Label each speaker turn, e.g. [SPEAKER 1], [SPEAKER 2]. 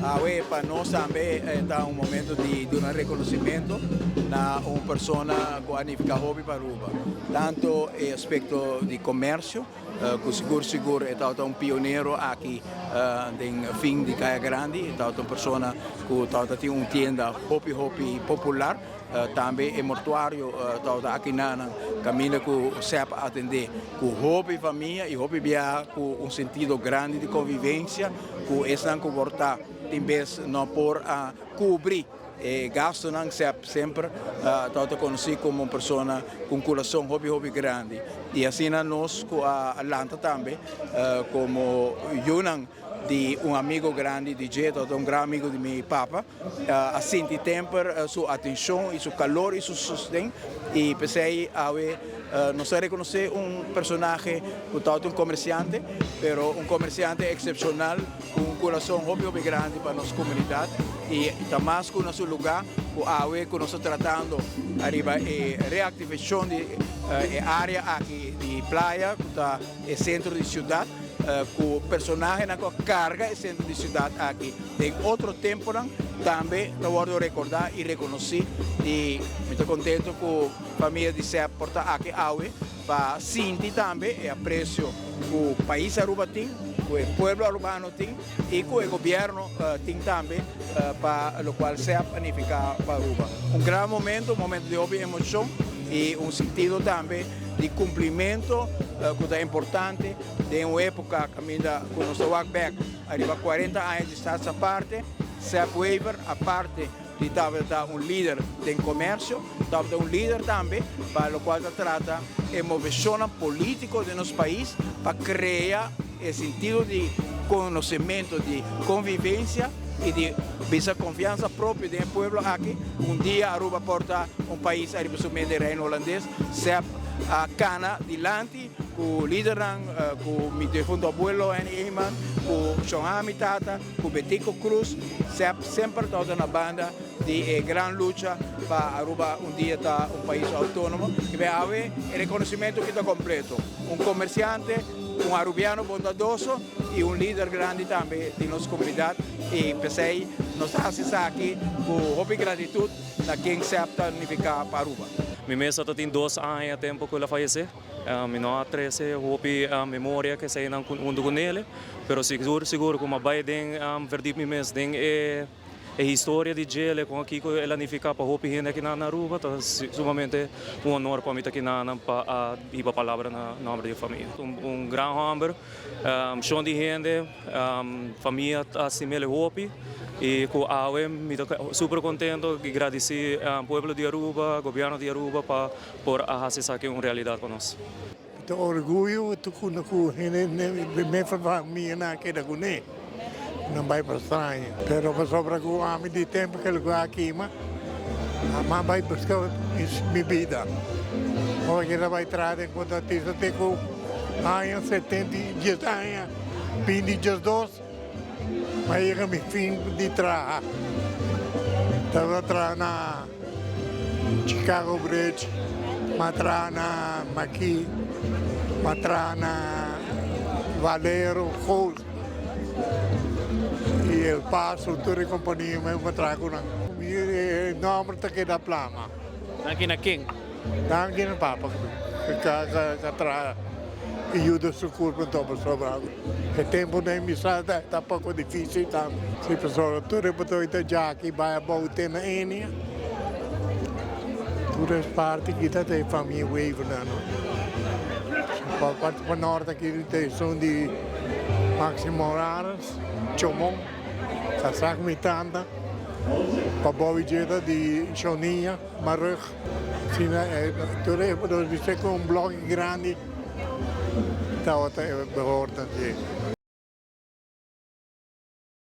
[SPEAKER 1] Awe pa nos tambe ta un momento di duna reconocimento na un persona cu a nifica hopi pa Aruba. Tanto e aspecto di comercio, cu sigur sigur e tabata un pionero aki den fin di Caya Grandi. E tabata un persona cu tabata tin un tienda hopi hopi popular. Tambe e mortuario tabata aki na caminda cu SEP a atende cu hopi famia y hopi biaha cu un sentido grandi di convivencia cu esnan cu por ta tin bes no por a cubri e gastonan. SEP semper tabata conoci como un persona cu un curason hopi hopi grandi y asina nos cu a lanta tambe como yunan di un amigo grandi di dje, tabata un gran amigo di mi papa, a sinti temper su atencion y su calor y su sosten y p'esey awe nos ta reconoce un personahe cu tabata un comerciante, pero un comerciante excepcional cu un curason hopi hopi grandi pa nos comunidad y ta mas cu na su lugar cu awe cu nos ta tratando ariba e reactivacion di e area aki di playa cu ta e centro di ciudad. Ku personahenan ku a karga e sentro di siudat aki den otro temponan tambe ta wòrdu rekordá i rekonosí i mi ta kontento ku famia di Sep por ta aki awe pa sinti tambe e apresio ku pais Aruba tin, ku e pueblo arubano tin i ku e gobièrnu tin tambe pa lokual Sep a nifiká pa Aruba. Un gran momento, un momento di hopi emoshon i un sintido tambe di cumplimiento cu ta importante den un epoca caminda cu nos ta wak bek ariba 40 aña di Staats Aparte. Sepp Wever, aparte di tabata un lider den comercio, tabata un lider tambe pa locual ta trata e movecionnan politico den nos pais pa crea e sentido di conocemento, di convivencia y di bisa confianza propio den e pueblo aki. Un dia Aruba por ta un pais ariba su mes den Reino Holandes. Sepp a cana dilanti cu lidernan, cu mi defunto abuelo Henny Eman, cu Shon Ami tata, cu Betico Croes. Sepp semper tabata na banda di e gran lucha pa Aruba un dia ta un pais autonomo. Y bay awe e reconocimento aki ta completo. Un comerciante, un Arubiano bondadoso y un lider grandi tambe di nos comunidad y p'esey nos ta haci esaki cu hopi gratitud na ken Sepp ta nifica pa Aruba.
[SPEAKER 2] Mi mes a ta tin dos aña tempo cu el a fayece. Mi no a trece hopi memoria cu eseynan hunto cu nele, pero sigur sigur cu mi a bay den verdiep mi mes den e E historia di djele con kico el a nifica pa hopi hende aki na Aruba ta sumamente un honor pa mi ta aki na pa a hiba palabra na nomber di e famia. Un gran homber, shon di hende, famia ta stimele hopi y cu awe mi ta super contento y gradici pueblo di Aruba, gobierno di Aruba pa por a haci esaki un realidad pa nos.
[SPEAKER 3] Mi ta orguyo ku hende mi famianan a keda kuné, nan bai pa straño. Pero pasobra ku ami di tempu ku el a kima, ami a bai buska mi bida. Ora ku el a bai traha den kontratista te ku aña 70 i aña 22. Mi a yega mi fin di traha. Tabata traha na Chicago Bridge, mi a traha na Maki, mi a traha na Valero, Gold y El Paso, tur e compania mi a traha cu nan. Mi nomber ta keda plama.
[SPEAKER 4] Danki na ken?
[SPEAKER 3] Danki na papa cu a traha y yuda su curpa en todo pasobra e tempo den mi sa ta poco dificil tambe. Si pasobra tur e botoi ta djaki bai abou te na Enia tur es parti aki ta e famia Wevernan no. Pa parti pa nort aki ta esun di Maximo Morales, Chomon, Casac mi tanta, pa bou y dje ta di Shonia. Marug, Asina e tur e nos bisti cu un bloki grandi tabata e behoort na dje.